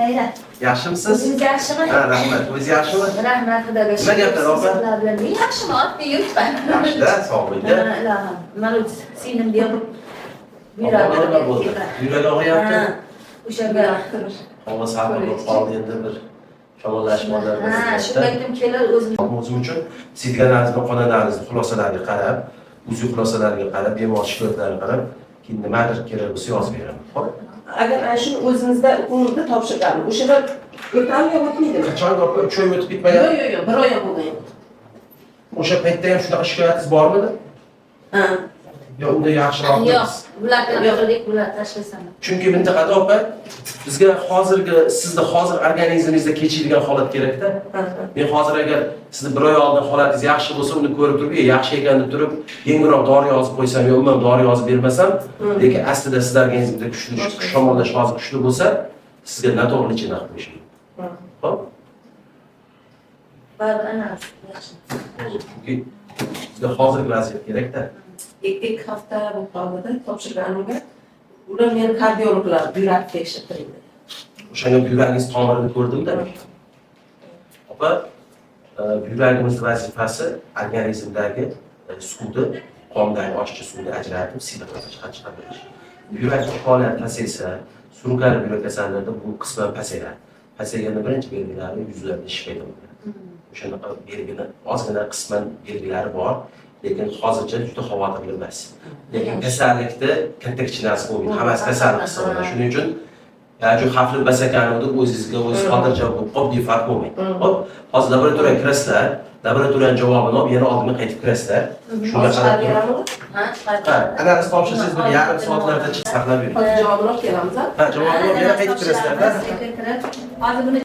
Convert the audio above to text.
Mayli. Yaxshimisiz? O'zingiz yaxshimi? Ha, rahmat. O'zingiz yaxshimi? Rahmat, Xudoga Nima gaplar, opa? Sizlar bilan men yaxshimi? Oddiy yuribman. Yaxshida, sog'likda. Ha, ilohim. Mana singlimga Opa, nima bo'ldi? Yuragi og'riyapti. O'shanga Havo salqin bo'lib qoldi endi, bir shamollash bor. Ha, shunga aytdim, kelib o'zim. O'zim uchun siydik analiz va qon analizi xulosalariga qarab, UZI xulosalariga qarab, bemor shikoyatlariga qarab, keyin nimadir kerak bo'lsa yozib beraman. Xo'p? Agar ana shuni o'zimizda umumda topshirganmi, o'shanda o'tadimi yo o'tmaydimi? Qachon, opa, 3 oy o'tib Yo'q, ketmagan? Yo'q, bir oy ham bo'lmagan. O'sha paytda ham shunaqa shikoyatingiz bormidi? Ha. Yo, unda yaxshiroq. Yo'q, bular qildik, bular tashlasam. Chunki mintaqada, opa, bizga hozirgi sizni hozir organizmingizda kechadigan holat kerakda. Ha. Men hozir agar sizni bir oy oldin holatingiz yaxshi bo'lsa, uni ko'rib turib, "Ey, yaxshi ekan" deb turib, yengilroq dori yozib qo'ysam yo umuman dori yozib bermasam, lekin aslida sizni organizmda kuchli shamollash hozir kuchli bo'lsa, sizga noto'g'ri лечение qilib qo'yishim mumkin. Xo'p? Baribir analiz yaxshi. Chunki bizga hozirgi vaziyat kerakda. 2 hafta bo'lib qoldida topshirganimga. Ular meni kardiologlar buyrak tekshirtirdi. O'shanga buyragingiz tomirini ko'rdimda. Opa, buyragimiz vazifasi organizmdagi suvni, qondagi oshiqcha suvni ajratib, siyliqqa chiqarib berish. Buyrak faoliyati pasaysa, surunkali buyrak kasalligida bu qisman pasayadi. Pasayganda birinchi belgilari yuzlarda shish paydo bo'ladi. O'shanaqa belgini ozgina qisman belgilari bor, lekin hozircha juda xavotirli emas. Lekin kasallikda katta kichinasi bo'lmaydi, hammasi kasallik hisoblanadi. Shuning uchun yani shu xavfli emas ekan deb o'zingizga o'zingiz xotirjam bo'lib qolib, befarq bo'lmang. Xo'p, hozir laboratoriyaga kirasizlar, laboratoriyani javobini olib, yana oldimga qaytib kirasizlar. Shunga Hozir qarab chiqarib turib, beramizmi? Ha, chiqarib. Ha, analiz topshirsangiz, bir yarim soatlarda chiqib saqlab yuring. Hozir javobini olib kelamiz, a? Ha, javobini olib yana qaytib kirasizlar. Hozir buni